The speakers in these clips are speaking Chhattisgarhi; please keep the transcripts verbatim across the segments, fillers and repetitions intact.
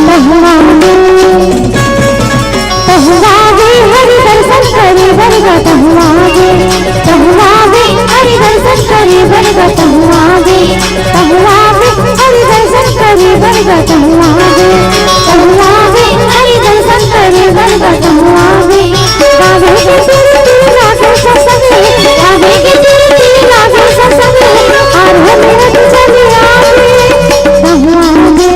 पहुँवावे, पहुँवावे, हरि दर्शन करे बर गा पहुँवावे, पहुँवावे, हरि दर्शन करे बर गा पहुँवावे, पहुँवावे, हरि दर्शन करे बर गा पहुँवावे, पहुँवावे, हरि दर्शन करे बर गा पहुँवावे। गावे के सुर तू लागे ससुरे, गावे के सुर तू लागे ससुरे, आरो मेरा तू चले आवे। पहुँवावे,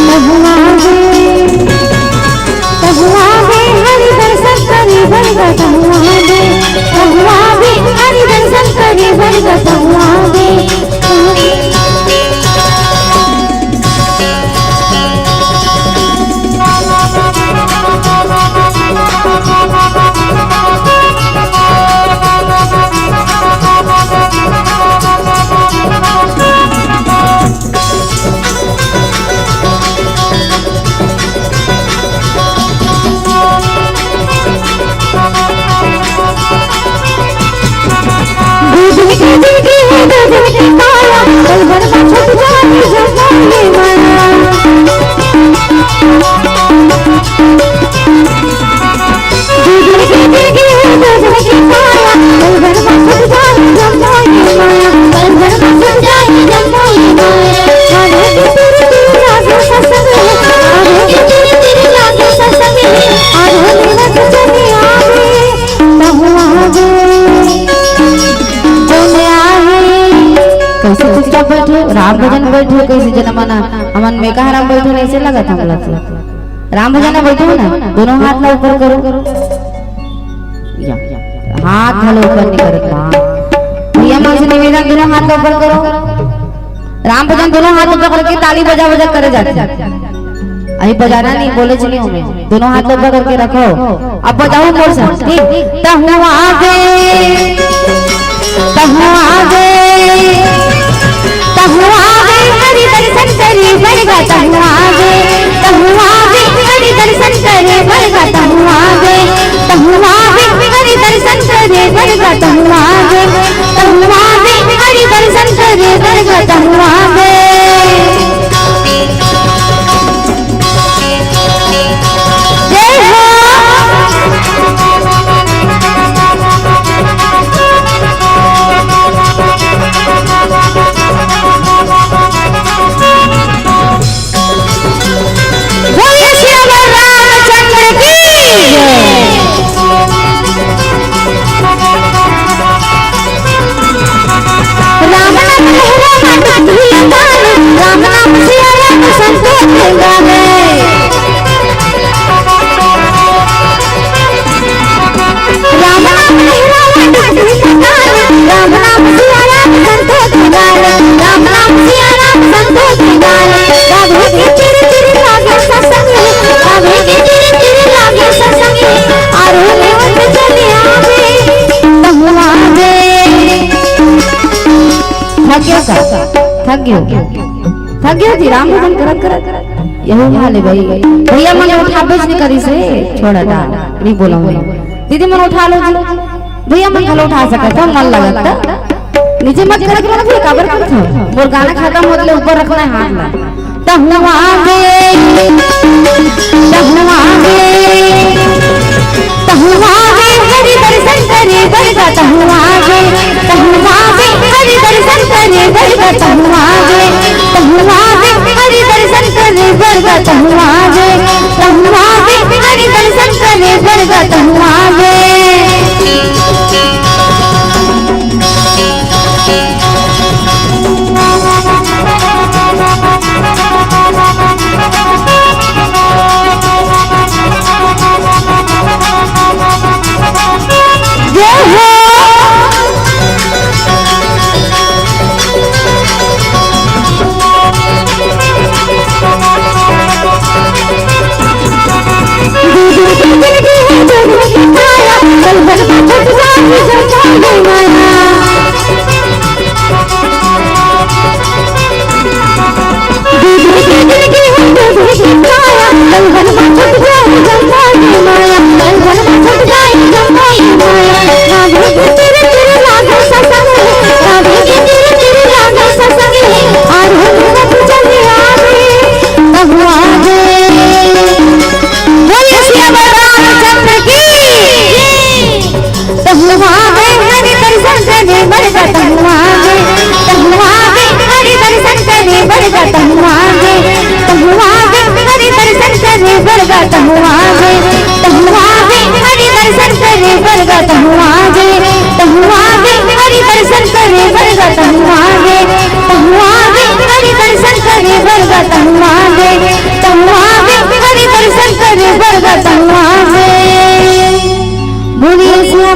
पहुँवावे, पहुँवावे, हरि दर्शन करे बर गा पहुँवावे, पहुँवावे, हरि दर्शन करे बर गा पहुँवावे। कैसे चुपचाप बैठे, राम भजन बैठे, कैसे जनमना हमन में कहा राम बैठे, ऐसे लगत हमला तो। राम भजन में बैठो ना, दोनों हाथ ला ऊपर करो। या, हाथ घलो ऊपर नहीं करत बा। भैया मन से निवेदन, दोनों हाथ ला ऊपर करो। राम भजन दोनों हाथ ऊपर करके ताली बजा बजा करे जाथे। अभी बजाना नहीं, बोले चलिए हमें। दोनों हाथ ऊपर करके रखो। अब बजाओ मोर साथ, ठीक? तहुआ गे, तहुआ गे, तहुआ गे, हरि दर्शन करे बर गा तहुआ गे, तहुआ गे, हरि दर्शन करे बर गा तहुआ गे, तहुआ गे, हरि दर्शन करे बर गा तहुआ गे, तहुआ गे, हरि दर्शन करे बर गा तहुआ गे। जय हो। बोलिए सियावर रामचंद्र की जय। राम नाम लहरा मात धुलिया गावे, राम नाम सिया राम संतोष गावे। राम नाम लहरा मात धुलिया गावे, राम नाम सिया राम संतोष गावे, राम नाम सिया राम संतोष गावे। गावे के चिर चिर लागे ससुरे, गावे के चिर चिर लागे ससुरे, आरो लेवत चले आवे, तहुआ गे। थक गयो का? थक गयो? थक गयो जी, राम भजन करत करत। यही हाल है भाई। भैया मन उठाबेच नहीं करिस हे, छोड़ हटा, नहीं बोला हूँ। दीदी मन उठा लो जी। भैया मन घलो उठा सकत हो, मन लगत त। नीचे मत करत हो ना भैया, काबर करत हो? मोर गाना खत्म होत ले ऊपर रखना है हाथ ला। तहुआ गे, तहुआ गे, तहुआ गे, हरि दर्शन करे बर गा तहुआ गे, तहुआ गे, हरि दर्शन करे बर गा तहुआ गे, तहुआ गे, हरि दर्शन करे बर गा तहुआ गे, तहुआ गे, हरि दर्शन करे बर गा तहुआ गे। जय हो।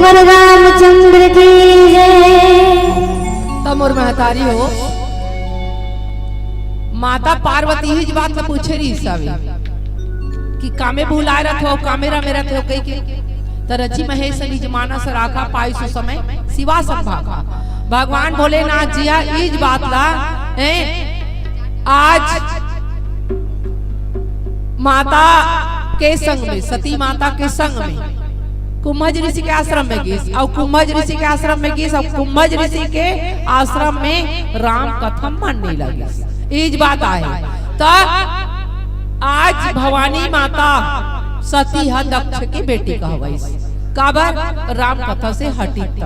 रामचंद्र की जय। त मोर महतारी हो, माता पार्वती इहीच बात ला पूछे रहिस हवे कि कामे भुलाए रथो, कामे रमे रथो कहिके। त रचि महेश निज मानस राखा, पाई सुसमय सिवा संभाखा। भगवान भोलेनाथ जी हा इहीच बात ला, हैं, आज माता के संग में, सती माता के संग में कुंभज ऋषि के आश्रम में गिस, अउ कुंभज ऋषि के आश्रम में गिस, अउ कुंभज ऋषि के आश्रम में राम कथा मन नहीं लगिस। इहीच बात आहे। त आज भवानी माता सती ह दक्ष के बेटी कहवाइस। काबर? राम कथा से हटिस त,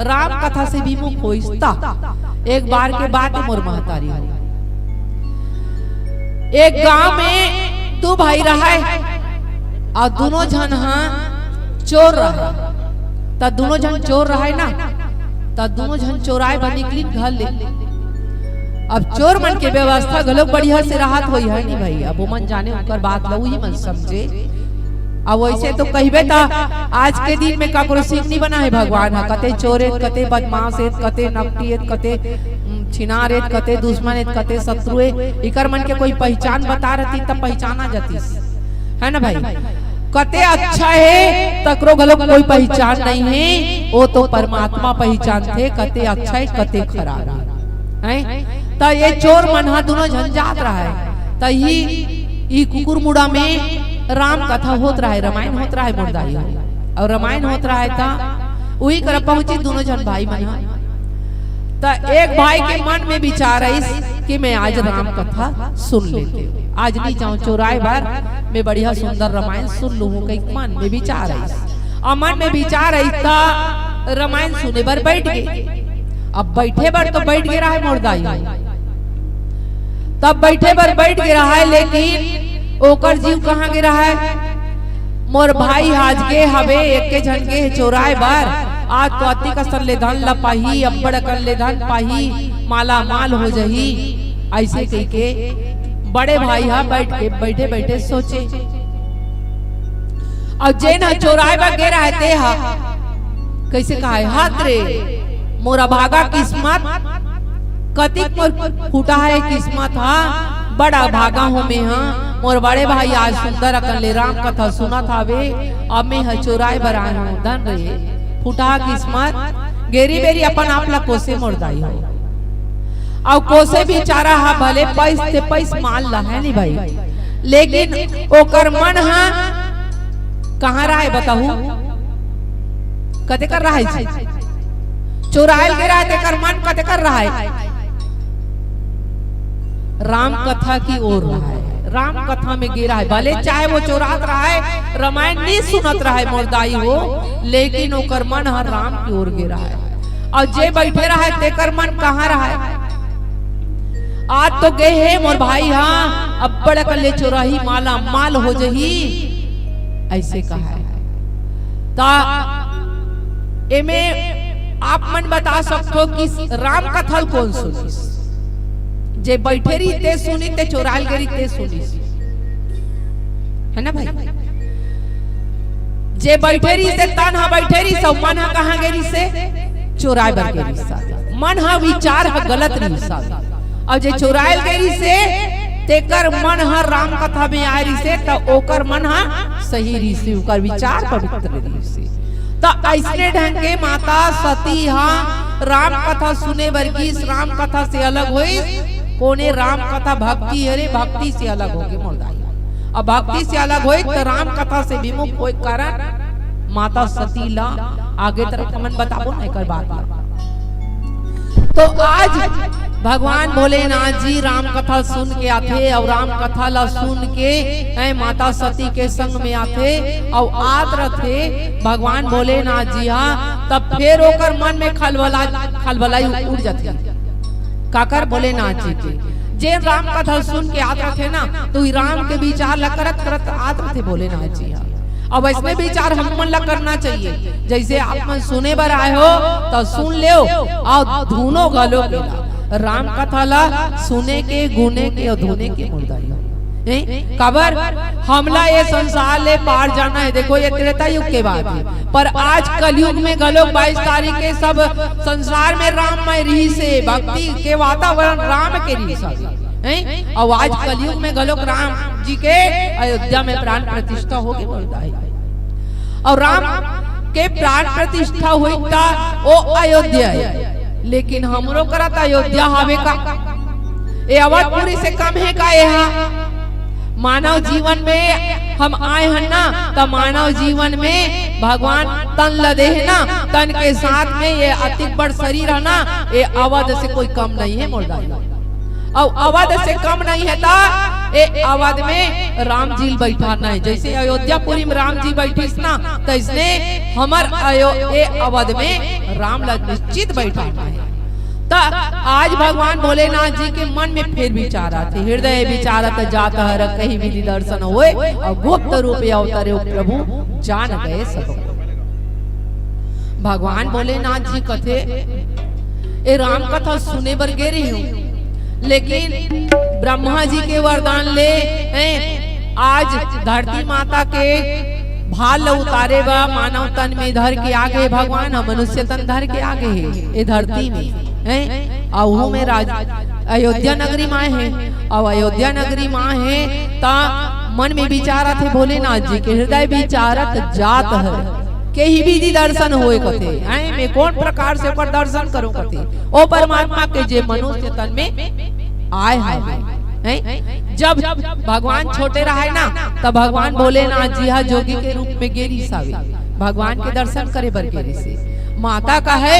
राम कथा से विमुख होइस त। एक बार के बात हे मोर महतारी हो। एक गांव में दू भाई रहय, अउ दूनों झन ह चोर रहय। त दूनों झन चोर रहय ना, त दूनों झन चोराय बर निकलिन घर ले। अब चोर मन के व्यवस्था घलोक बढ़िया से रहत होही, है नी भाई? अब ओमन जाने ओकर बात ल, उही मन समझे। अब वइसे तो कहिबे त आज के दिन में काकरो सिंग नी बना हे भगवान ह। कते चोर एत, कते बदमाश एत, कते नकटी एत, कते, उम, छिनार एत, कते दुश्मन एत, कते शत्रु एत, इकर मन के कोई पहिचान बता रहतिस त पहिचाना जातिस, है ना भाई? कते अच्छा हे, तकरो घलोक कोई पहिचान नहीं हे, ओ तो परमात्मा पहिचानथे, कते अच्छा हे, कते खराब हे, हैं? त ये चोर मन ह दूनों झन जात रहय, त इही, इही कुकुरमुड़ा में राम कथा होत रहय, रमायन होत रहय मोर दाई हो। अउ रमायन होत रहय त उही करा पहुंचिस दूनों झन भाई मन ह। त एक भाई के मन में विचार आइस कि मैं आज राम कथा सुन लेतेंव, आज नी जांव चोराय बर, मैं बढ़िया सुंदर रमायन सुन लूहूं, कहिके मन में विचार आइस। अउ मन में विचार आइस त रमायन सुने बर बइठ गे। अब बइठे बर तो बइठ गे रहय मोर दाई, तब बइठे बर बइठ गे रहय, लेकिन ओकर जीव कहां गे रहय? मोर भाई आज गे हवे, एके झन गे हे चोराय बर, आज तो अतिक असन ले धन ल पाही, अब्बड़ अकन ले धन पाही, माला माल हो जही, अइसे कहिके बड़े भाई ह बइठ के, बइठे बइठे सोचे। अउ जेन ह चोराय बर गे रहय, ते ह कइसे कहय, हत रे, मोर अभागा किस्मत, कतिक मोर फूटा हे किस्मत ह, बड़ अभागा हों में ह। मोर बड़े भाई आज सुंदर अकन ले राम कथा सुनत हवे, अउ में ह चोराय बर आय हों। धन रे, फूटा किस्मत, गेरी बेरी अपन आप ल कोसे मोर दाई हो। अउ कोसे बिचारा ह भले पइस ते पइस माल ल, है नी भाई, लेकिन ओकर मन ह कहां रहय बताहू? कते कर रहय जी? चोराय ल गे रहय, तेकर मन कते कर रहय? राम कथा की ओर रहय, राम कथा में गे रहय। भले चाहे वो चोरात रहय, रमायन नी सुनत रहय मोर दाई हो, लेकिन ओकर मन ह राम की ओर गे रहय। अउ जे बइठे रहय, तेकर मन कहां रहय? आज तो गे हे मोर भाई ह, अब्बड़ अकन ले चोराही, माला माल हो जही, अइसे कहय। त एमे आप मन बता सकथो कि राम कथा ल कोन सुनिस? जे बइठे रहिस ते सुनिस, ते चोराय ल गे रहिस ते सुनिस, है ना भाई? जे बइठे रहिस ते तन ह बइठे रहिस, अउ मन ह कहां गे रहिस? चोराय बर गे रहिस। मन ह, विचार ह गलत रहिस। अउ जे चोराय ल गे रहिस, तेकर मन ह राम कथा में आय रहिस, त ओकर मन ह सही रहिस, ओकर विचार पवित्र रहिस। त अइसने ढंग के माता सती ह राम कथा सुने बर गिस, राम कथा से अलग होइस। कोने राम कथा भक्ति हरे, भक्ति से अलग होगे मोर दाई। अब भक्ति से अलग होइस त राम कथा से विमुख होए के कारण माता सती ला आगे तरफ हमन बताबो ना एकर बात ला। तो आज भगवान भोलेनाथ जी राम कथा सुन के आथे अउ राम कथा ला सुन के ऐ माता सती के संग में आथे अउ आत रथे भगवान भोलेनाथ जी हा, तब फेर ओकर मन में खलबला, खलबलाई उठ जाथे। काकर? भोलेनाथ जी के। जेन राम कथा सुन के आत रथे ना, तो ई राम के विचार ला करत करत आत रथे भोलेनाथ जी हा। अब अइसने विचार हमन ला करना चाहिए, जइसे आप मन सुने बर आए हो, त सुन लेव अउ धुनो घलो के ला। राम कथा ला सुने के, गुने के अउ धुने के मोर दाई हो। नहीं? काबर? हमला ये संसार ले पार जाना हे। देखो, ये त्रेता युग के बात हे, पर आज कलयुग में घलोक बाईस तारीख के सब संसार में राममय रिहिस हे, भक्ति के वातावरण राम के रिहिस हे, नहीं? अउ आज कलयुग में घलोक राम जी के अयोध्या में प्राण प्रतिष्ठा होगे, बोलता है। अउ राम के प्राण प्रतिष्ठा होई त ओ अयोध्या हे, लेकिन हमरो करा त अयोध्या हावे का? ए अवधपुरी से कम हे का? एहा मानव जीवन में हम आए हन ना, त मानव जीवन में भगवान तन ल दे हे ना, तन के साथ में ये अतिक बड़ शरीर हे ना, ये अवध से कोई कम नहीं हे, मोर दाई। अउ अवध से कम नहीं हे त ए अवध में राम जी ल बैठाना हे। जैसे अयोध्यापुरी में राम जी बैठिस ना, तैसने हमर अयो-, ए अवध में राम ल निश्चित बैठाना हे। त आज भगवान भोलेनाथ जी के मन में फेर विचार आथे, हृदय विचारत जात हर, कहीं विधि दर्शन होय, अउ गुप्त रूप अवतरे प्रभु जान गए सब। भगवान भोलेनाथ जी कथे, ए राम कथा सुने बर गे रहिहूं, लेकिन ब्रह्मा जी के वरदान ले, हैं, आज धरती माता के भार ल उतारे बर मानव तन में धर के आ गे भगवान, अउ मनुष्य तन धर के आ गे हे ए धरती में, हैं? अउ ओहू में राज-, अयोध्या नगरी म आए हे, अउ अयोध्या नगरी म आए हे, त मन में विचार आथे भोलेनाथ जी के, हृदय विचारत जात हर, केही विधि दर्शन होय कथे, हैं? मैं कोन प्रकार से ओकर दर्शन करूं कथे, ओ परमात्मा के जे मनुष्य तन में आए हवे, हैं? जब भगवान छोटे रहे ना, तब भगवान भोलेनाथ जी हा जोगी के रूप में गे रिहिस हवे, भगवान के दर्शन करे बर गे रिहिस हे। माता कहे,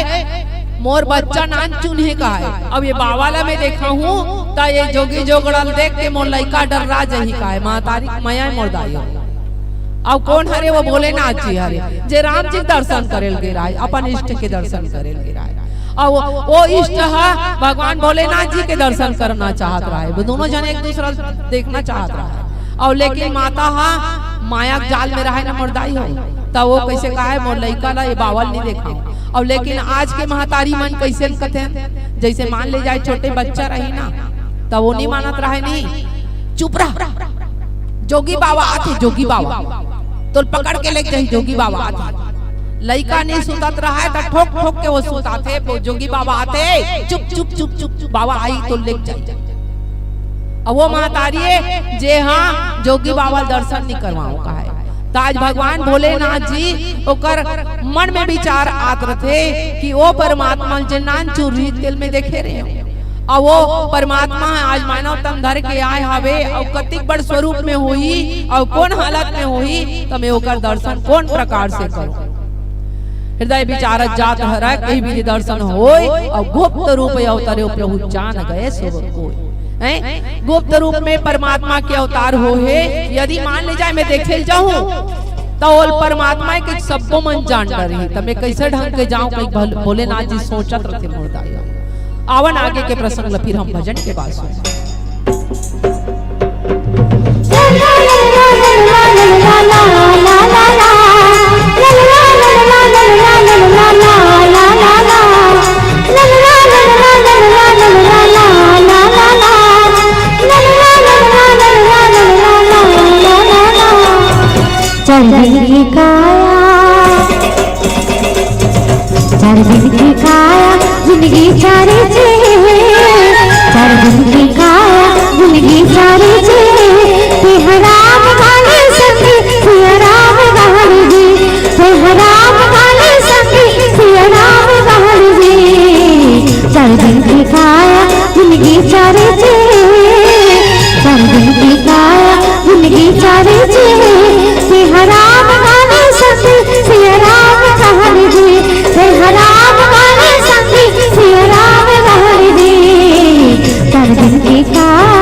मोर बच्चा नानचुन हे कहे, अब ये बाबा ला मैं देखहूं, त ये जोगी जोगड़ा ल देख के मोर लइका डर्रा जाही कहे, महतारी के मया मोर दाई। अउ कोन हरे? ओ भोलेनाथ जी हरे, जे राम जी के दर्शन करे ल गे रहे, अपन इष्ट के दर्शन करे ल गे रहे। अउ ओ इष्ट हा भगवान भोलेनाथ जी के दर्शन करना चाहत रहे, वो दोनों जन एक दूसरा ल देखना चाहत रहे। अउ लेकिन माता हा माया के जाल में रहे न मोर दाई हो, त ओ कइसे कहे, मोर लइका ला ए बाबा ल नइ देखाव। अउ लेकिन आज के महतारी मन कइसे कथे, जइसे मान ले जाए छोटे बच्चा रही ना, त ओ नइ मानत रहे, नइ, चुप रह, जोगी बाबा आथे, जोगी बाबा तोल पकड़ के लेके जाही, जोगी बाबा आथे। लइका नइ सुतत रहे त ठोक ठोक के ओ सुताथे, वो जोगी बाबा आथे, चुप चुप चुप चुप चुप, बाबा आही तोल लेके जाही। अउ ओ महतारी हे जे हा जोगी बाबा ल दर्शन नइ करवाव कहे। त आज भगवान भोलेनाथ जी ओकर मन में विचार आत रथे कि ओ परमात्मा ल जे नानचुन रिहिस तेल में देखे रहे हो। अउ ओ परमात्मा आज मानव तन धर के आए हवे, अउ कतिक बड़ स्वरूप में होही, अउ कोन हालत में होही, त मैं ओकर दर्शन कोन प्रकार से करूं? हृदय विचारत जात हरय, केही विधि दर्शन होय, अउ गुप्त रूप अवतरे प्रभु जान गए सब कोई। हैं? गुप्त रूप में परमात्मा के अवतार होहे, यदि मान ले जाए मैं देखे ल जाहूं, त ओल परमात्मा के सब्बो मन जान डरही, त मैं कइसे ढंग के जांव, कहीं भल-, भोलेनाथ जी सोचत रथे मोर दाई। आवन आगे के प्रसंग ल फिर हम भजन के बाद सुन। चढ़ गई काया, चार दिन की काया, जिंदगी चारे चे। चार दिन की काया, जिंदगी चारे चे। ते हराम वाले संग, सिया राम गाल जी। ते हराम वाले संग, सिया राम गाल जी। चार दिन की काया, जिंदगी चारे चे। चार दिन की काया, जिंदगी चारे चे। ते हराम वाले संग, सिया राम गाल जी। ते हराम वाले संग, सिया राम गाल जी। चार दिन की काया।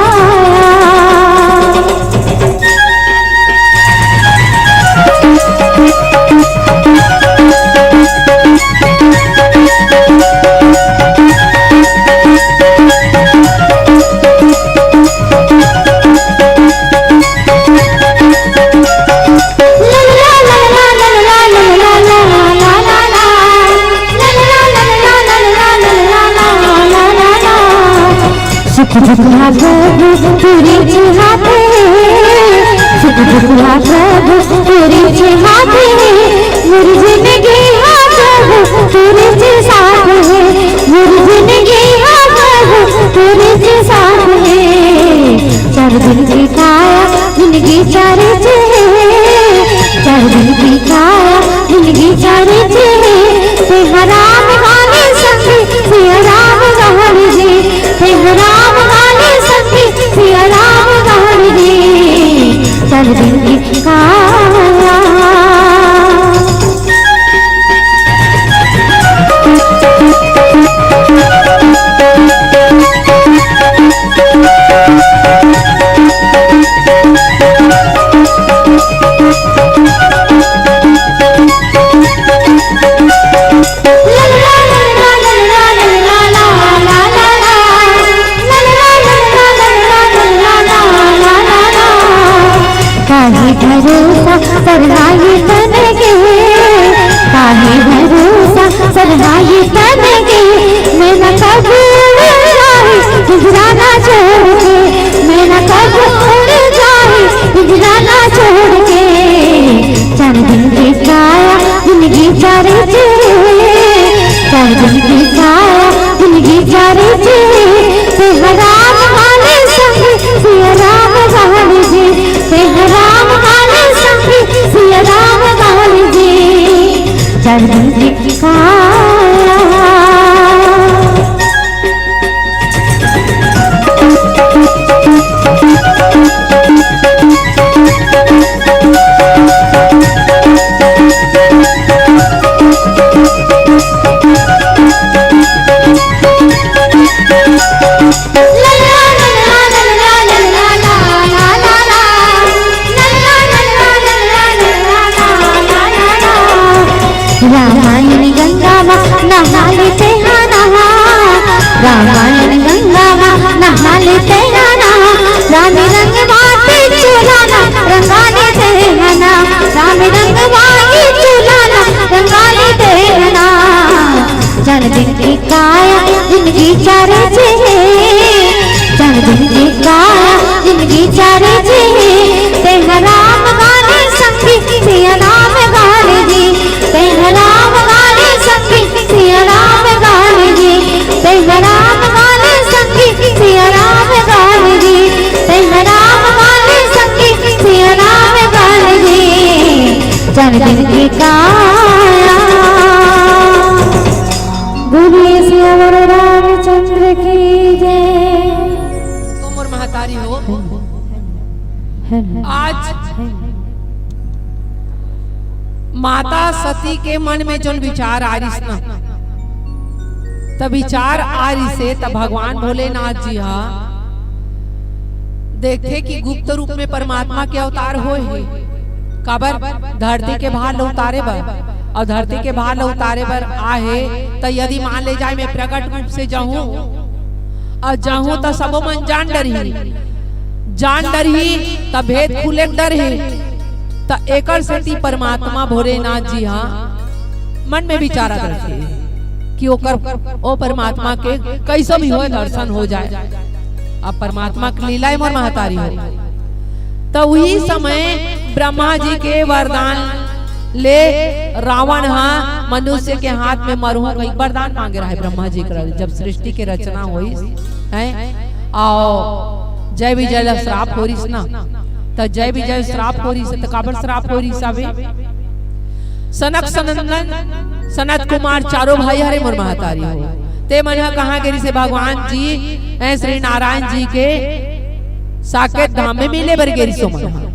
सुख दुख हाथ पूरी हाथे। मोर जिनगी हा प्रभु तोरे जे साथ हे, मोर जिनगी हा प्रभु तोरे जे साथ हे। चार दिन के काया जिनगी चारे चे हे, चार दिन के काया जिनगी चारे चे हे। तेहा राम वाले संगी सिया राम गाल जी, तेहा राम वाले संगी सिया राम गाल जी। चार दिन के काया। काहे भरोसा सरनाई तन के, काहे भरोसा सरनाई तन के। मैं न कब उड़ जाए हिजरा ना छोड़ के, मैं न कब उड़ जाए हिजरा ना छोड़ के। चार दिन के काया जिनगी चारे चे, चार दिन के काया जिनगी चारे चे। तेहा राम वाले संगी सिया राम गाल जी, तेहा राम वाले संगी सिया राम गाल जी। चार दिन के काया। रामायण गंगा मा नहा ले तेहा नहा, रामायण गंगा मा नहा ले तेहा नहा। राम रंग वाटी चुलाना रंगा ले तेहा ना, राम रंग वाटी चुलाना रंगा ले तेहा ना। चार दिन के काया जिनगी चारे चे हे, चार दिन के काया जिनगी चारे चे हे। तेहा राम गाल संगी सिया राम गाल जी, तेहा राम गाल संगी सिया राम गाल जी, तेहा राम गाल संगी सिया राम गाल जी, तेहा राम गाल संगी सिया राम गाल जी। चार दिन के काया। बोलिए सियावर रामचंद्र की जय। तो मोर महतारी हो, आज माता सती के मन में जोन विचार आ रिस ना, त विचार आ रिसे, त भगवान भोलेनाथ जी हा देखथे कि गुप्त रूप में परमात्मा के अवतार होय हे। काबर? धरती के भार ल उतारे बर। अउ धरती के भार ल उतारे बर आहे, त यदि मान ले जाए, मैं प्रकट रूप से जाहूं, अउ जाहूं, त सबो मन जान डरही, जान डरही, त भेद खुले के डर हे। त एकर सेती परमात्मा भोलेनाथ जी हा मन में विचारत रहिथे कि ओकर, ओ परमात्मा के कइसो भी होय, दर्शन हो जाए। अब परमात्मा के लीला ए मोर महतारी हो। त उही समय ब्रह्मा जी के वरदान ले रावण हा मनुष्य के हाथ में मरहूं कहि वरदान मांगे रहे ब्रह्मा जी करा, जब सृष्टि के रचना होइस, हैं? अउ जय विजय ला श्राप हो रिस ना, त जय विजय श्राप हो रिस, त काबर श्राप हो रिस हवे? सनक सनंदन सनत कुमार चारों भाई हरे मोर महतारी हो। ते मन ह कहाँ गे रिसे? भगवान जी, ए, श्री नारायण जी के साकेत धाम में मिले बर गे रिसे मन ह।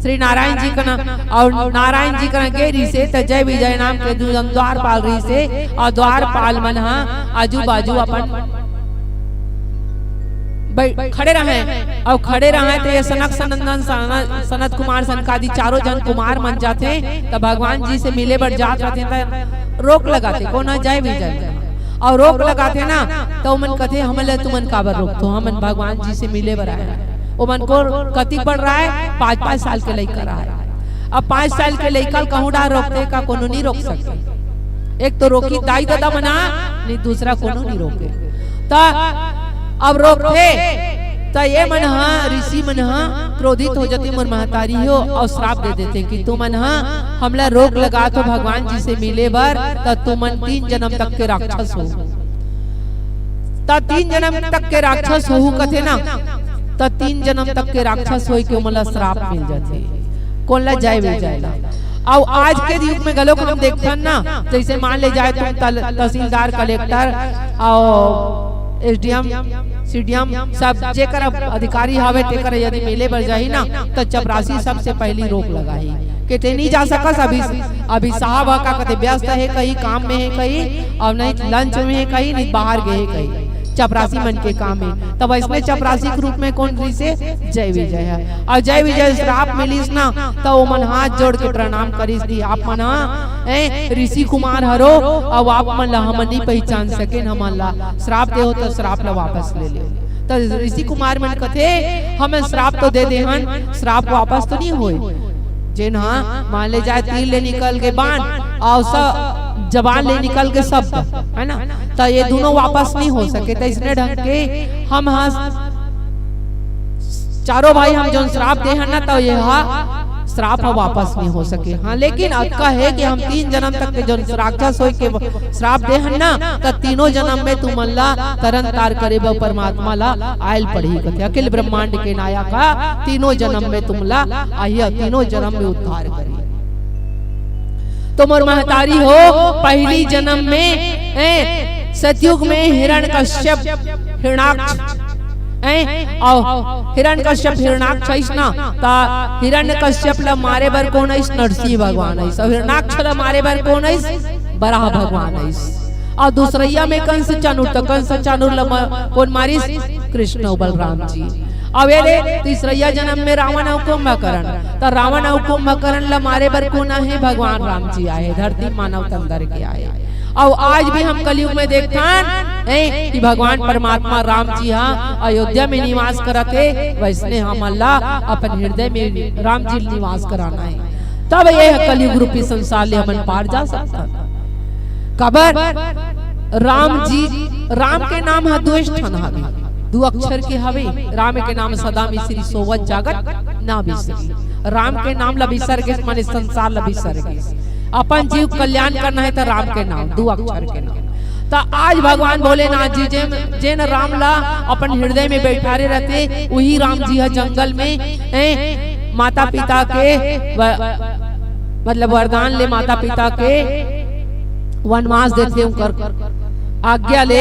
श्री नारायण जी कना, अउ नारायण जी कना गे रिसे, त जय विजय नाम के दू झन द्वारपाल रिसे, अउ द्वारपाल मन ह आजू बाजू अपन बै-, खड़े रहय, अउ खड़े रहय त ये सनक सनंदन सनत, सनत कुमार सनकादि चारों झन कुमार मन जाथे, त भगवान जी से मिले बर जात रथे, त रोक लगाथे, कोन ह? जय विजय। अउ रोक लगाथे ना, त ओमन कथे, "हमन ल तुमन काबर रोकथो? हमन भगवान जी से मिले बर आए हन।" ओमन कोर कतिक बड़ रहय? पाँच पाँच साल के लइका रहय। अब पाँच साल के लइका ल कहूँ डार रोकथे का? कोनो नी रोक सकय। एक तो रोकही दाई ददा मन ह, नी दूसरा कोनो नी रोके। त अब रोकथे, त ये मन ह, ऋषि मन ह क्रोधित हो जथे मोर महतारी हो, अउ श्राप दे देथे कि तुमन ह हमला रोक लगात हो भगवान जी से मिले बर, त तुमन तीन जन्म तक के राक्षस हो। त तीन जन्म तक के राक्षस होहू कथे ना, त तीन जन्म तक के राक्षस होय के ओमन ला श्राप मिल जाथे। कोन ला? जय विजय ला। अउ आज के युग में घलोक हम देखथन ना, जैसे मान ले जाए तुम तल-, तहसीलदार, कलेक्टर अउ एसडीएम, सीडीएम सब जेकर अधिकारी हवे तेकर यदि मिले बर जाही ना, त चपरासी सबसे पहली रोक लगाही कि ते नहीं जा सकस। अभी, अभी साहब ह का कथे, व्यस्त हे कहीं, काम में हे कहीं, अउ नहीं लंच में हे कहीं, नहीं बाहर गे हे कहीं, चपरासी मन के काम हे। तब इसमें चपरासी के रूप में कोन रिसे? जय विजय ह। अउ जय विजय श्राप मिलिस ना, त ओमन हाथ जोड़ के प्रणाम करिस कि आप मन ह, ए, ऋषि कुमार हरो, अउ आप मन ला हमन नहीं पहचान सकेन, हमन ला श्राप दे हो त श्राप ला वापस ले ले। त ऋषि कुमार मन कथे, हम श्राप तो दे दे हन, श्राप वापस तो नहीं होय। जेन ह मान ले जाए तीर ले निकल के बाण, अउ स-, जबान ले निकल के शब्द, है ना, त ये दोनों वापस नहीं हो सके। त इसने ढंग के हम ह चारों भाई हम जोन श्राप दे हन ना, त ये ह श्राप ह वापस नहीं हो सके। हाँ, लेकिन अतका हे कि हम तीन जन्म तक के जोन राक्षस होय के श्राप दे हन ना, त तीनों जन्म में तुमन ला तरन तार करे बर परमात्मा ला आयल पड़ही कथे। अखिल ब्रह्मांड के नायक ह तीनों जन्म में तुमला आही, तीनों जन्म में उद्धार करी। तो मोर महतारी हो, पहली जन्म में, ए, सतयुग में हिरण्यकश्यप, हिरणाक्ष, ए, अउ हिरण्यकश्यप हिरणाक्ष आइस ना, त हिरण्यकश्यप ला मारे बर कोन आइस? नरसिंह भगवान आइस। अउ हिरणाक्ष ला मारे बर कोन आइस? बराह भगवान आइस। अउ दूसरइया में कंस चानूर, त कंस चानूर ला म-, कोन मारिस? कृष्ण अउ बलराम जी। अब ये ले तीसरइया जन्म में रावण अउ कुंभकर्ण, त रावण अउ कुंभकर्ण ला मारे बर कोन आहे? भगवान राम जी आहे, धरती मानव तन धर के आहे। अउ आज भी हम कलयुग में देखथन, ए, कि भगवान परमात्मा राम जी ह अयोध्या में निवास करत हे, वैसने हमन ला अपन हृदय में राम जी निवास कराना हे। तब ये कलयुग रूपी संसार ले हमन पार जा सकथन। काबर? राम जी, राम के नाम ह दू ठन हवे, दू अक्षर के हवे। राम के नाम सदा मिश्री, सोवत जागत ना बिसरी। राम के नाम ला बिसर गेस, माने संसार ला बिसर गेस। अपन जीव कल्याण करना हे त राम के नाम, दू अक्षर के नाम। त आज भगवान भोलेनाथ जी जेन, जेन राम ला अपन हृदय में बैठारे रहथे, उही राम जी ह जंगल में, ए, माता पिता के व-, मतलब वरदान ले माता पिता के वनवास देथे, उनकर आज्ञा ले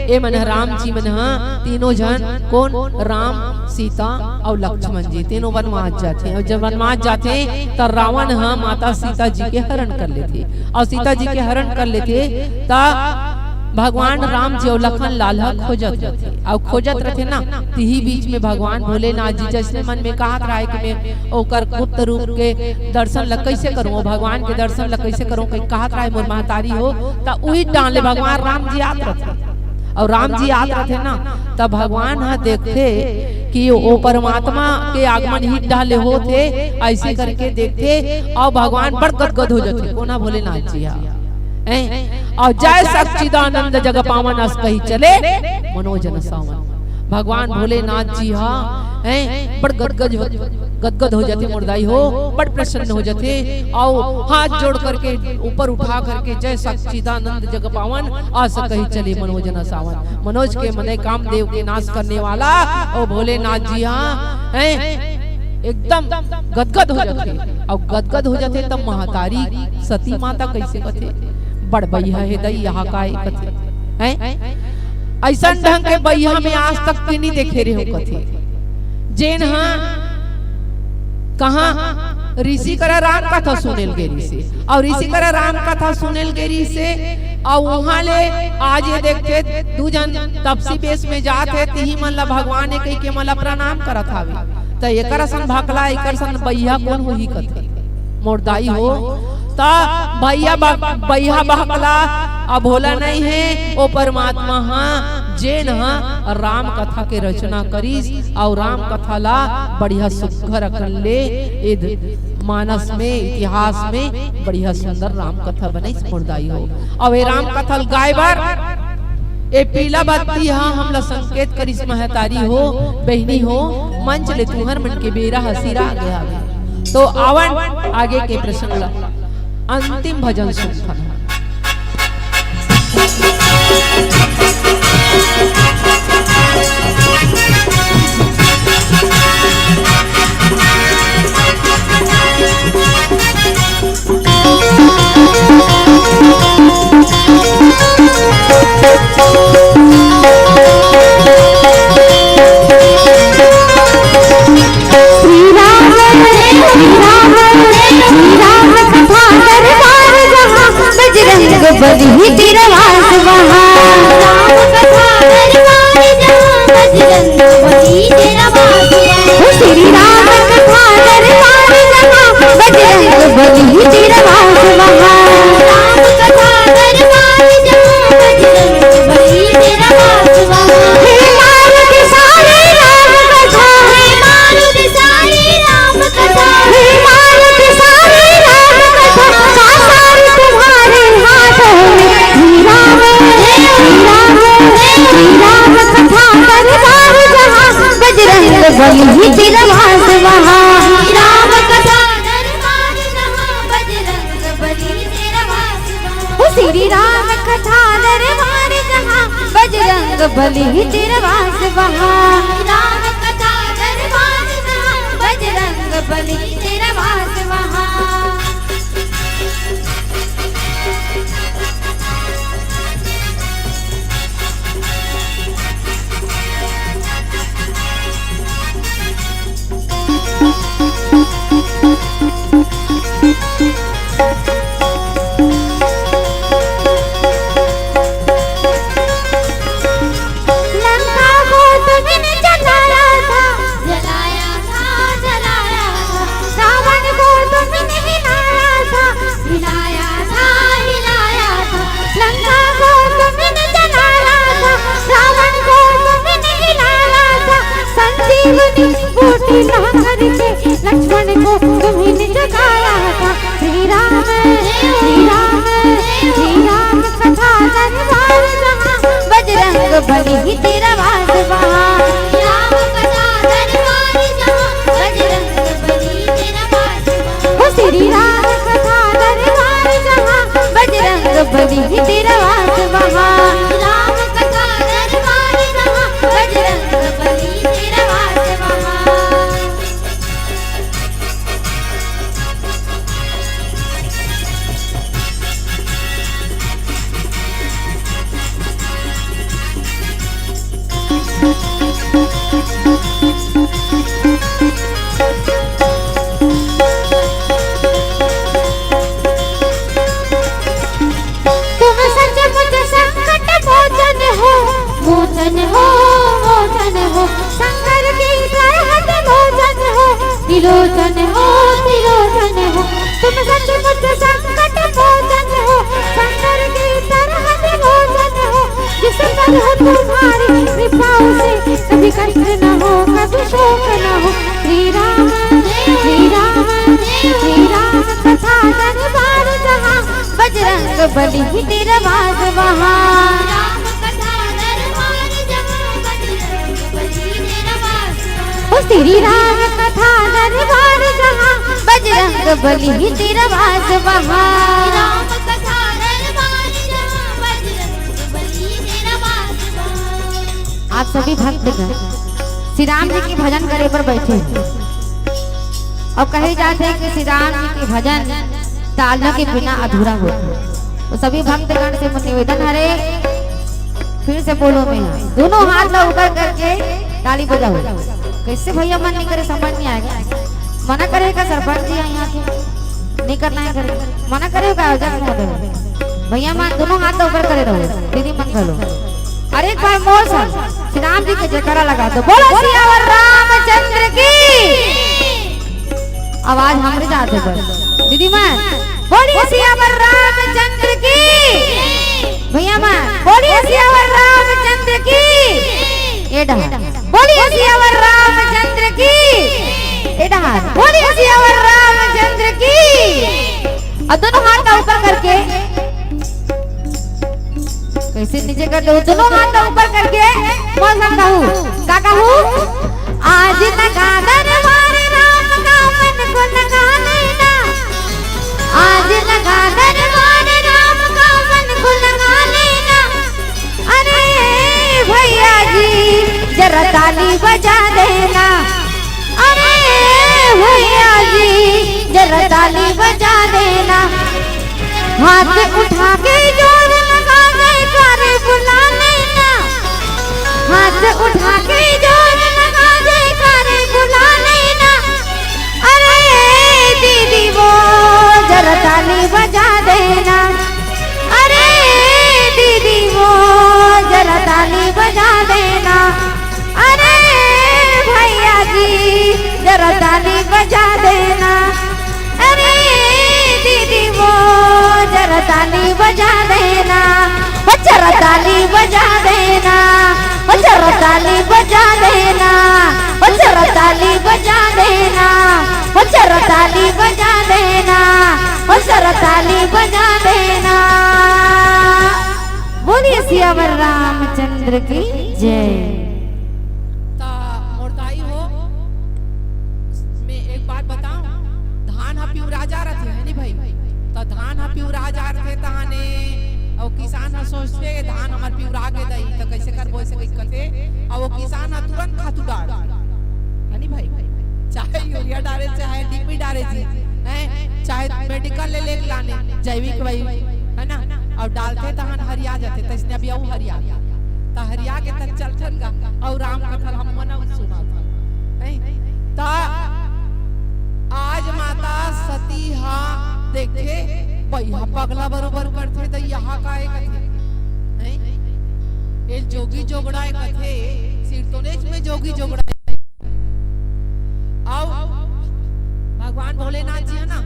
ए मन ह, राम जी मन ह तीनों झन, कोन? राम, सीता अउ लक्ष्मण जी तीनों वनवास जाथे। अउ जब वनवास जाथे त रावण ह माता सीता जी के हरण कर लेथे, अउ सीता जी के हरण कर लेथे त भगवान राम जी अउ लखन लाल ह खोजत रथे, अउ खोजत रथे ना, तिही बीच में भगवान भोलेनाथ जी जैसने मन में कहत रहे कि मैं ओकर गुप्त रूप के दर्शन ल कइसे करूं, अउ भगवान के दर्शन ल कइसे करूं, कहीं कहत रहे मोर महतारी हो, त उही डाहन ले भगवान राम जी आत रथे। अउ राम जी आत रथे ना, त भगवान ह देखथे कि ओ परमात्मा के आगमन ही डाहन ले होत हे, अइसे करके देखथे, अउ भगवान बड़ गदगद हो जाथे, कोन ह? भोलेनाथ जी ह। हैं? अउ जय सच्चिदानंद जग पावन अस कही चले मनोजन सावन। भगवान भोलेनाथ जी ह, हैं, बड़ गदगद हो, गदगद हो जाथे मोर दाई हो, बड़ प्रसन्न हो जाथे। अउ हाथ जोड़ करके ऊपर उठा करके जय सच्चिदानंद जग पावन अस कही चले मनोजन सावन। मनोज के मने कामदेव के नाश करने वाला ओ भोलेनाथ जी ह, हैं, एकदम गदगद हो जाथे। अउ गदगद हो जाथे त महतारी सती माता कइसे कथे, बड़ बइहा हे दई, यहाँ काय कथे, हैं? अइसन ढंग के बइहा में आज तक के नहीं देखे रहे हो कथे। जेन ह कहाँ ऋषि करा राम कथा सुनेल गे रिहिसे, अउ ऋषि करा राम कथा सुनेल गे रिहिसे, अउ उहाँ ले आज ये देखथे दू झन तपसी बेस में जात हे, तिही मन ला भगवान हे कहिके मन ला प्रणाम करत हावे। त एकर असन भकला, एकर असन बइहा कोन होही कथे मोर दाई हो। त बइहा ब-, बइहा भकला अभोला नहीं हे, ओ परमात्मा ह जेन ह राम कथा के रचना करिस, अउ राम कथा ला बढ़िया सुघर अकन ले ए मानस में, इतिहास में बढ़िया सुंदर राम कथा बनइस मोर दाई हो। अउ ए राम कथा ल गाय बर ए पीला बत्ती ह हमला संकेत करिस महतारी हो, बहिनी हो, मंच ले तुंहर मन के बेरा ह सिरा गे हवे। तो आवन आगे के प्रसंग ला, अंतिम भजन सुनथन। श्री राम, श्री राम, श्री राम कथा दरबार जहाँ, बजरंग बली तेरा वास वहाँ। राम कथा दरबार जहाँ, बजरंग बली तेरा वास वहाँ। ओ श्री राम कथा दरबार जहाँ, बजरंग बली तेरा वास वहाँ। राम कथा दरबार जहाँ, बजरंग बली तेरा वास वहाँ। हे मारुति सारी राम कथा, हे मारुति सारी राम कथा, हे मारुति सारी राम कथा, साकार तुम्हारे हाथों में। श्री राम, श्री राम, श्री राम कथा दरबार जहाँ, बजरंग बली तेरा वास वहाँ। श्री राम कथा दरबार जहाँ, बजरंग बली तेरा वास वहाँ। ओ श्री राम कथा दरबार जहाँ, बजरंग बली तेरा वास वहाँ। राम कथा दरबार जहाँ, बजरंग बली तेरा वास वहाँ। लंका को तुमने जलाया था, जलाया था, जलाया था। रावण को तुमने हिलाया था, हिलाया था, हिलाया था। लंका को तुमने जलाया था, रावण को तुमने हिलाया था। संजीवनी बूटी ला करके लक्ष्मण को तुमने जगाया था। श्री राम, श्री राम, श्री राम कथा दरबार जहाँ, बजरंग बली तेरा वास वहाँ। राम कथा दरबार जहाँ, बजरंग बली तेरा वास वहाँ। ओ श्री राम कथा दरबार जहाँ, बजरंग बली तेरा वास वहाँ। राम कथा दरबार जहाँ, बजरंग बली तेरा वास वहाँ। तुम सचमुच संकट मोचन हो, मोचन हो, मोचन हो। शंकर की तरह विलोचन हो, त्रिलोचन हो, त्रिलोचन हो। तुम सचमुच संकट मोचन हो, शंकर की तरह विलोचन हो। जिस पर हो तुम्हारी कृपा उसे कभी कष्ट न हो, कभी शोक न हो। श्री राम, श्री राम, श्री राम कथा दरबार जहाँ, बजरंग बली तेरा वास वहाँ। राम कथा दरबार जहाँ, बजरंग बली तेरा वास वहाँ। ओ श्री राम कथा दरबार जहाँ, बजरंग बली तेरा वास वहाँ। राम कथा दरबार जहाँ, बजरंग बली तेरा वास वहाँ। आप सभी भक्तगण श्री राम जी के भजन करे बर बैठे हैं और कहे जाथे कि श्री राम जी के भजन तालियों के बिना अधूरा होथे। तो सभी भक्तगण से मोर निवेदन हरे, फिर से बोलो मैं, दोनों हाथ ला ऊपर करके ताली बजाओ। कैसे भैया मन नहीं करे, समझ नहीं आएगा। मना करे का सरपंच जी यहाँ के? नहीं करना है करे। मना करे का आयोजक महोदय? भैया मन दोनों हाथ ला ऊपर करे रहो, दीदी मन घलो। अरे एक बार मोर संग श्री राम जी के जयकारा लगा दो। बोलो सियावर रामचंद्र की। आवाज हमरे जात हे बस। दीदी मन, बोलिए सियावर रामचंद्र की। भैया मन, बोलिए सियावर रामचंद्र की। ए डहार, बोलिए सियावर रामचंद्र की। ए डहार, बोलिए सियावर रामचंद्र की। और दोनों हाथ का ऊपर करके से नीचे कर दो, दोनों हाथ ऊपर करके मोर संग कहू, का कहू? आज लगा दरबार राम का मन को लगा लेना। आज लगा दरबार राम का मन को लगा लेना। अरे भैया जी, जरा ताली बजा देना। अरे भैया जी, जरा ताली बजा देना। हाथ उठा के जोर लगा, जयकारे बुला लेना। हाथ उठा के जोर लगा, जयकारे बुला लेना। अरे दीदी वो जरा ताली बजा देना। अरे दीदी वो जरा ताली बजा देना। अरे भैया जी, जरा ताली बजा देना। अरे दीदी वो जरा ताली बजा देना। ओ जरा ताली बजा देना। ओ जरा ताली बजा देना। ओ जरा ताली बजा देना। ओ जरा ताली बजा देना। ओ जरा ताली बजा देना। बोलिए सियावर रामचंद्र की जय। त मोर दाई हो, मैं एक बात बताऊं, धान ह पिवरा जा रथे, है नी भाई? त धान ह पिवरा जा रथे, तहाने अउ किसान ह सोचथे, "धान हमर पिवरा गे दाई, त कइसे करबो?" अइसे कहि कथे, अउ वो किसान ह तुरंत खातू डार, है नी भाई? चाहे यूरिया डारे, चाहे डीएपी डारे जी, हैं, चाहे मेडिकल ले लेके लाने, जैविक वाई, है ना? अउ डालथे तहन हरिया जाथे, तइसने अभी अउ हरिया, त हरिया के तक चलथन गा, अउ राम कथा ल हम मन अउ सुनाथन, हैं? त आज माता सती हा देखथे, बइहा पगला बरोबर करथे, त यहाँ का ए कथे, हैं? ए जोगी जोगड़ा ए कथे, सिरतोनेच में जोगी जोगड़ा ए। अउ भगवान भोलेनाथ जी ह ना,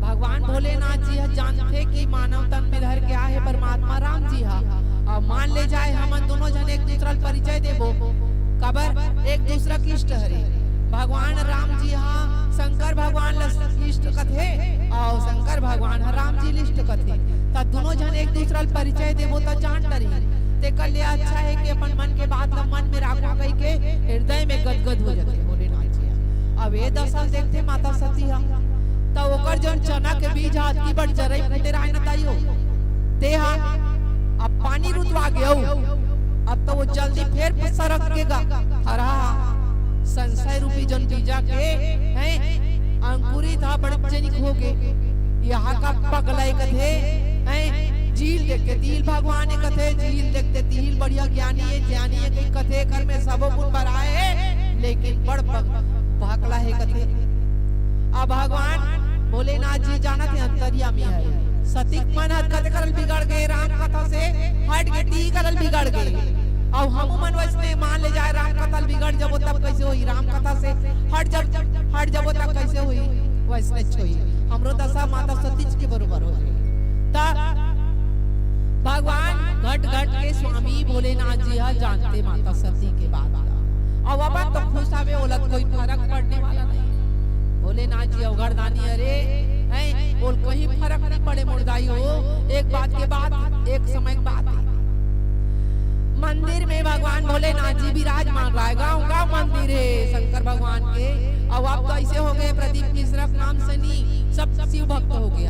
भगवान भोलेनाथ जी ह जानथे कि मानव तन में धर के आहे परमात्मा राम जी ह। अउ मान ले जाए, हमन दोनों झन एक दूसरा ल परिचय देबो, काबर एक दूसरा के इष्ट हरे। भगवान राम जी ह शंकर भगवान ल इष्ट कथे, अउ शंकर भगवान ह राम जी ल इष्ट कथे। त दोनों झन एक दूसरा ल परिचय देबो त जान डरही। तेकर ले अच्छा हे कि अपन मन के बात ल मन में राखो कहिके हृदय में गदगद हो जाथे भोलेनाथ जी ह। अब ए दशा ल देखथे माता सती ह, त ओकर जउन चना के बीज ह अतकी बड़ जरई फूटे राहय न दाई हो, ते ह अब पानी रुतवा गे अउ अब त वो जल्दी फेर सरक के गा, हरा संशय रूपी जउन बीजा के, हैं, अंकुरित ह बड़ जनिक हो गे। यहाँ का पगला ए कथे, हैं, झील देख के तिल भगवान ए कथे, झील देख के तिल बढ़िया ज्ञानी ए, ज्ञानी ए कहि कथे, घर में सबो गुण भराए हे, लेकिन बड़ पग-, पगला हे कथे। अब भगवान भोलेनाथ जी जानत हे अंतर्यामी हे। सती के मन ह कते करल बिगड़ गे, राम कथा से हट गे, ती करल बिगड़ गे। अउ हमू मन वइसने मान ले जाए, राम कथा ल बिगड़ जबो तब कइसे होही, राम कथा से हट जब, हट जबो तब कइसे होही, वइसने होही। हमरो दशा माता सती के बरोबर हो जाए। त भगवान घट घट के स्वामी भोलेनाथ जी ह जानथे माता सती के बात ल। अउ अपन तो खुश हवे, ओला कोई फरक पड़ने वाला नहीं। भोलेनाथ जी अवघड़दानी, अरे, हैं, ओला कहीं फरक नहीं पड़े मोर दाई हो। एक बात के बात, एक समय के बात हे। मंदिर में भगवान भोलेनाथ जी विराजमान राहय, गांव गांव मंदिर हे शंकर भगवान के। अउ अब तो अइसे हो गे, प्रदीप मिश्रा के नाम से नहीं, सब शिव भक्त हो गे,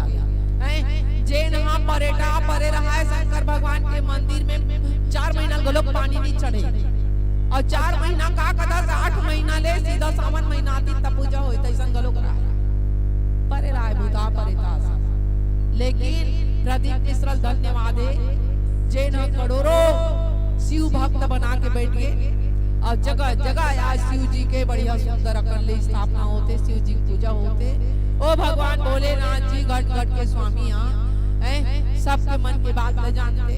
हैं? जेन ह परेटा परे राहय शंकर भगवान के मंदिर में चार महीना घलो पानी नहीं चढ़े। अउ चार महीना का कदा, आठ महीना ले सीधा सावन महीना आतिस त पूजा होय, तइसन घलो राहय। परे राहय भूता परेता सब। लेकिन प्रदीप मिश्रा ल धन्यवाद हे, जेन ह करोड़ों शिव भक्त बना के बइठ गे। अउ जगह जगह आज शिव जी के बढ़िया सुंदर अकन ले स्थापना होथे, शिव जी के पूजा होथे। ओ भगवान भोलेनाथ जी घट घट के स्वामी ह, हैं, सबके मन के बात ल जानथे।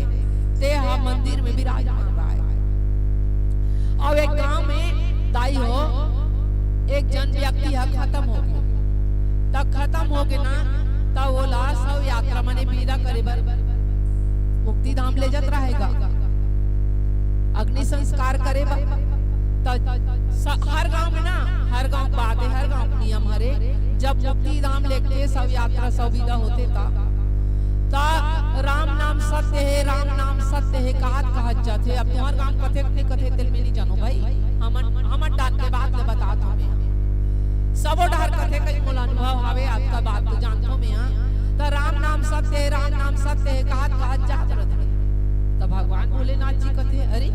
ते ह मंदिर में विराजमान राहय। अउ एक गांव में दाई हो, एक जन व्यक्ति ह खतम हो गे। त खतम हो गे ना, त ओला शव यात्रा माने विदा करे बर मुक्ति धाम ले जात राहय गा, अग्नि संस्कार करे बर। त स-, हर गांव में ना, हर गांव के बात हे, हर गांव के नियम हरे, जब मुक्ति धाम लेके शव यात्रा, शव विदा होथे त, त राम नाम सत्य हे, राम नाम सत्य हे, कहत कहत जाथे। अब तुम्हर गांव कथे के नहीं कथे, तेल में नहीं जानो भाई, हमन हमर डाहर के बात ले बतात हंव मैं। सबो डहर कथे कई मोला अनुभव हवे, अतका बात तो जानथंव मैं। हां, त राम नाम सत्य हे, राम नाम सत्य हे, कहत कहत जात रथे। त भगवान भोलेनाथ जी कथे, अरे,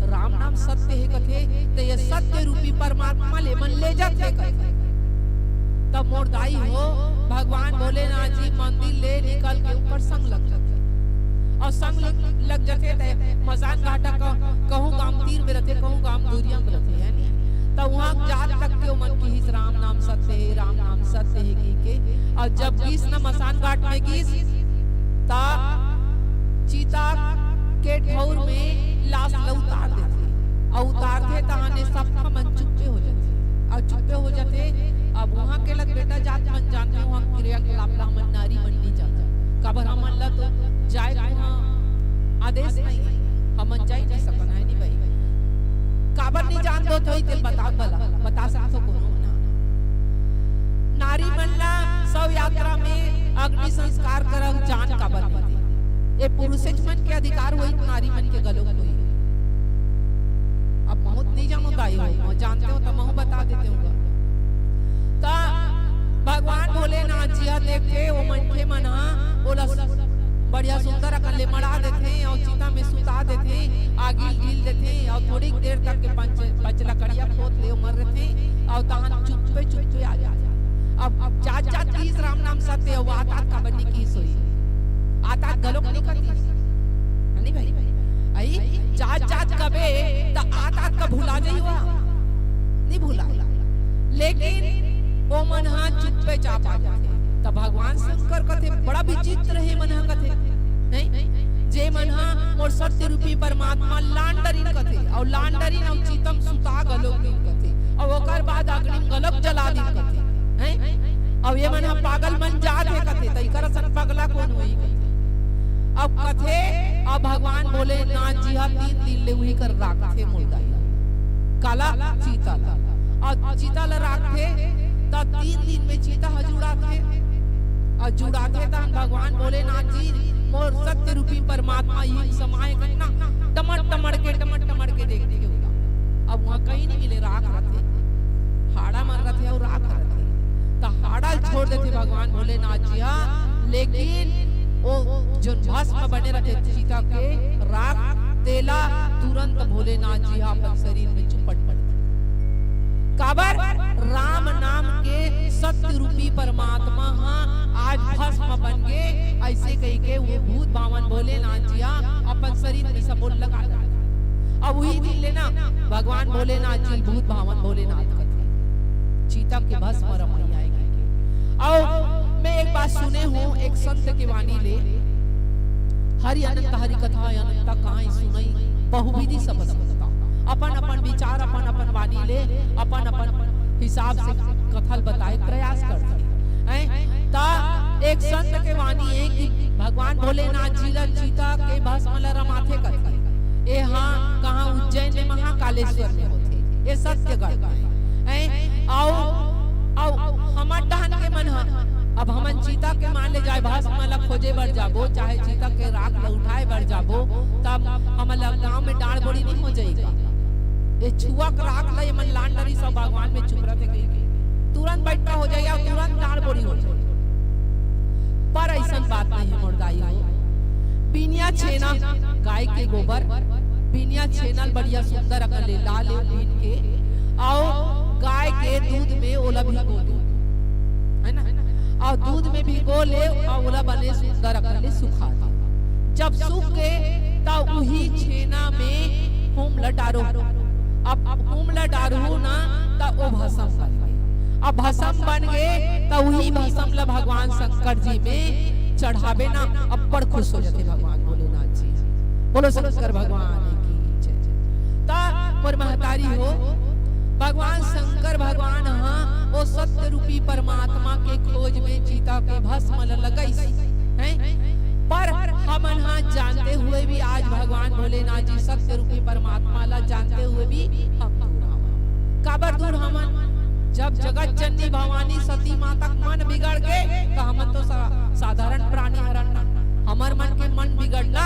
राम नाम सत्य हे कथे, त ये सत्य रूपी परमात्मा ले मन ले जाथे कथे। तब मोर दाई हो, भगवान भोलेनाथ जी मंदिर ले निकल के ओकर संग लग जाथे। अउ संग लग, लग जाथे त मसान घाट ह क-, कहूं गांव तीर में रथे, कहूं गांव दूरिया में रथे, हे नी? त उहां जात तक के ओमन किहिस, "राम नाम सत्य हे, राम नाम सत्य हे," कहिके। अउ जब गिस न मसान घाट में गिस, त चिता के ठउर में लास ल उतार देथे। अउ उतारथे तहाने सब मन चुप्पे हो जाथे। अउ चुप्पे हो जाथे। अब उहां के लग बेटा जात मन जानथे, उहां क्रियाकलाप ला हमन नारी मन नहीं जानथे। काबर हमन ला तो जाए के उहां आदेश नहीं हे, हमन जाई नहीं सकन, हे नहीं भाई? काबर नहीं जान दो थोई तेल बता भला, बता सकथो कोनो ना? नारी मन ला शव यात्रा में अग्नि संस्कार करव जान काबर नहीं दे? ए पुरुषेच मन के अधिकार होई, नारी मन के घलो होई। अब महूं तो नहीं जानों दाई हो, महूं जानतेंव त महूं बता देतेंव गा। त भगवान भोलेनाथ जी ह देखथे, ओ मनखे मन ह ओला बढ़िया सुंदर अकन ले मड़ा देथे अउ चिता में सुता देथे, आगी ल ढील देथे अउ थोड़ी देर तक के पंच, पंच लकड़िया खोद ले मर रथे अउ तहान चुप्पे चुप्पे आ जाथे। अब, अब जात जात किहिस राम नाम सत्य हे, अउ आत आत काबर नहीं किहिस होही? आत आत घलोक नहीं कहिस, हे नहीं भाई? अई जात जात कबे त आत आत का भुला जाही वा, नहीं भुला। लेकिन ओ मन ह चुप्पे चाप आ जाथे। त भगवान शंकर कथे, बड़ा विचित्र हे मन ह कथे, नहीं? जे मन ह मोर सत्य रूपी परमात्मा लान डरिन कथे, अउ लान डरिन अउ चिता म सुता घलोक दिन कथे, अउ ओकर बाद अग्नि म घलोक जला दिन कथे, हैं? अउ ये मन ह पागल मन जात हे कथे, त इकर असन पगला कोन होही कथे। अब कथे, अब भगवान भोलेनाथ जी ह तीन दिन ले उही कर राखथे मुर्दा ल। काला? चिता ल। अउ चिता ल राखथे, त तीन दिन में चिता ह जुड़ाथे। अउ जुड़ाथे, त भगवान भोलेनाथ जी मोर सत्य रूपी परमात्मा इही समाय कहिके ना, टमड़ टमड़ के, टमड़ टमड़ के देखथे ओला। अब उहां कहीं नहीं मिले, राख रथे, हाड़ा मन रथे अउ राख रथे। त हाड़ा ल छोड़ देथे भगवान भोलेनाथ जी ह, लेकिन ओ जोन भस्म बने रथे चिता के राख, तेला तुरंत भोलेनाथ जी ह अपन शरीर में चुपट पड़थे। काबर? राम नाम के सत्य रूपी परमात्मा ह आज भस्म बन गे, अइसे कहिके वो भूत भावन भोलेनाथ जी ह अपन शरीर में सबो लगा डारे। अब उही दिन ले ना भगवान भोलेनाथ जी भूत भावन भोलेनाथ कथे, चिता के भस्म रमैया हे कहिके। अउ मैं एक बात सुने हंव, एक संत के वाणी ले, हरि अनंत हरि कथा अनंता, कांय सुनई बहुविधि सब संता। अपन अपन विचार, अपन अपन वाणी ले, अपन अपन हिसाब से कथा ल बताए के प्रयास करथे। हैं? त एक संत के वाणी हे कि भगवान भोलेनाथ जी ल चिता के भस्म ल रमाथे कथे। ए हा कहां? उज्जैन में महाकालेश्वर में होथे। ए सत्य घटना हे। हैं? अउ, अउ हमर डहन के मन ह, अब हमन चिता के मान ले जाए, भस्म ल खोजे बर जाबो, चाहे चिता के राख ल उठाए बर जाबो, तब हमन ल गांव में डांड़ बोड़ी नहीं हो जाही का? ए छुआ के राख ल ये मन लान डरिस अउ भगवान में चुप रथे कहिके तुरंत बइठका हो जाही अउ तुरंत डांड़ बोड़ी हो जाही। पर अइसन बात नहीं हे मोर दाई हो। बिनिया छेना, गाय के गोबर, बिनिया छेना ल बढ़िया सुंदर अकन ले ला ले बीन के, अउ गाय के दूध में ओला भिगो दे, हे ना? अउ दूध में भिगो ले अउ ओला बने सुंदर अकन ले सुखा दे। जब सूख गे, त उही छेना में हूम ल डारो। अब, अब हूम ल डारहू ना, त ओ भसम बन गे। अब भसम बन गे, त उही भसम ल भगवान शंकर जी में चढ़ाबे ना, अब्बड़ खुश हो जाथे भगवान भोलेनाथ जी। बोलो शंकर भगवान की जय। त मोर महतारी हो, भगवान शंकर भगवान ह ओ सत्य रूपी परमात्मा के खोज में चिता के भस्म ल लगाइस, हैं? पर हमन ह जानते हुए भी आज भगवान भोलेनाथ जी सत्य रूपी परमात्मा ला जानते हुए भी हम दूर हवन। काबर दूर हवन? जब जगत जननी भवानी सती माता के मन बिगड़ गे, त हमन तो सा-, साधारण प्राणी हरन ना। हमर मन के मन बिगड़ना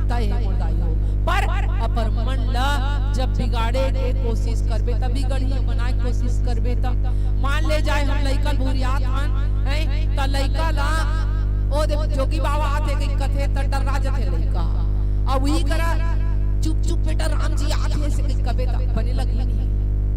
तय हे मोर दाई हो। पर अपन मन ला जब बिगाड़े के कोशिश करबे, त बिगड़ही, बनाए के कोशिश करबे, त मान ले जाए हम लइका ल भुरियात हन, हैं, त लइका ला ओ दे जोगी बाबा आथे कहि कथे, त डर्रा जथे लइका। अब उही करा चुप चुप बेटा राम जी आथे से कहि कबे, त बने लगही नहीं,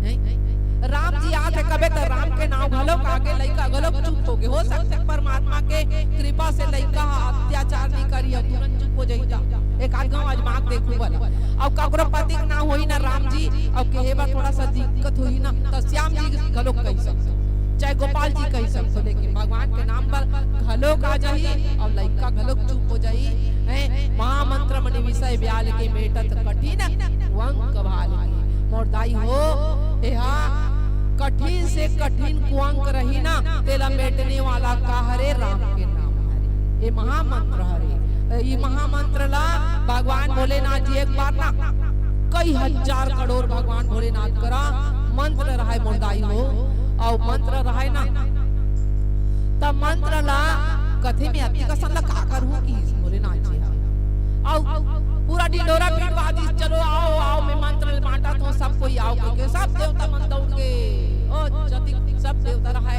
हैं? राम जी आथे कबे, त राम के नाम घलोक आगे लइका घलोक चुप होगे। हो सकथे परमात्मा के कृपा से लइका ह अत्याचार नहीं करी अउ तुरंत चुप हो जाही, त एक आध गाँव आजमा के देखहू भला। अउ ककरो पति के नाम होही ना राम जी, अउ कहे बर थोड़ा सा दिक्कत होही ना, त श्याम जी घलोक कहि सकथे, चाहे गोपाल जी कहि सकथे, लेकिन भगवान के नाम बर घलोक आ जाही अउ लइका घलोक चुप हो जाही। हैं, महामंत्र मनि विषय ब्याल के, मेटत कठिन कुअंक भाल के। मोर दाई हो, एहा कठिन से कठिन कुअंक रही ना, तेला मेटने वाला का हरे? राम के नाम हरे। ये महामंत्र हरे। ये महामंत्र ला भगवान भोलेनाथ जी एक बार ना कई हजार करोड़ भगवान भोलेनाथ करा मंत्र रहय मोर दाई हो, अउ मंत्र रहय ना, त मंत्र ला कथे में अति कसन ला का करहूं कि भोलेनाथ जी ह। अउ पूरा ढिंढोरा पीटवा दिस, "चलो आओ, आओ, मैं मंत्र बांटत हूं, सब कोई आओ," कहिके सब देवता मन दउड़ गे। ओ जतिक सब देवता रहय,